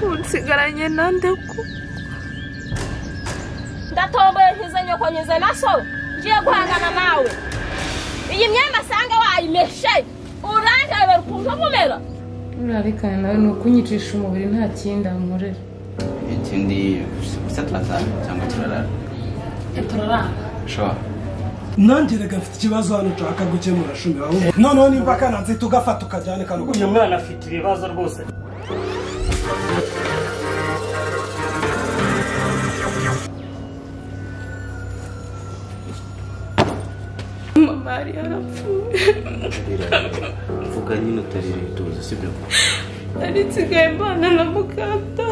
Unsigaranye nande ko ndatomboye nkize nyoko nkize na so ngiye guhangana nawe. Iyi myenda sanga wayimeshe uranje ukuntu mumera. Urarikana nawe ni ukunyicisha umubiri nta kindi ankorera. Ikindi gusa turataha cyangwa turarara? Turarara. Sure. Nanjye reka mfite ikibazo hano nshaka gukemura shumi ahubwo. Noneho nimba kananze tugafata ukajyane kano. Uyu mwana afite ibibazo rwose. Mama yari yarapfuye. Vuga nyine utarira ituze sibyo? Nari nsigaye mbana na mukadata.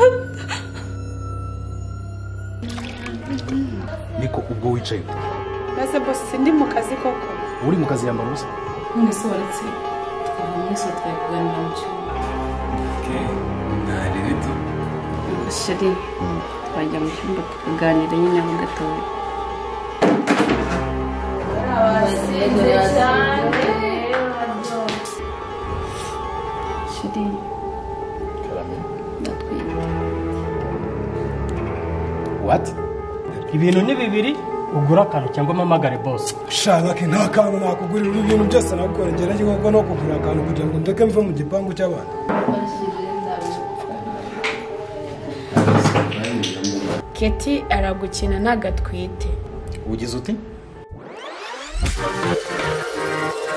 Niko ubwo wicaye ute? Ese boss sindi mu kazi koko. Uri mu kazi yambara ubusa? None se waretse tukava muri so twari kuganira mu cyumba. Okay, ntari bito. Sheri, twajya mu cyumba tukaganira nyine aho gatoya. Sheri, ndatwite. What? Ibintu ni bibiri ugura akantu cyangwa mpamagare boss. Sharake nta kantu nakugurira ibintu byose nakora ngerage koko no kugura akantu kugira ngo ndeke mve mu gipangu cy'abantu. Keti aragukina ntagatwite. Ugize uti?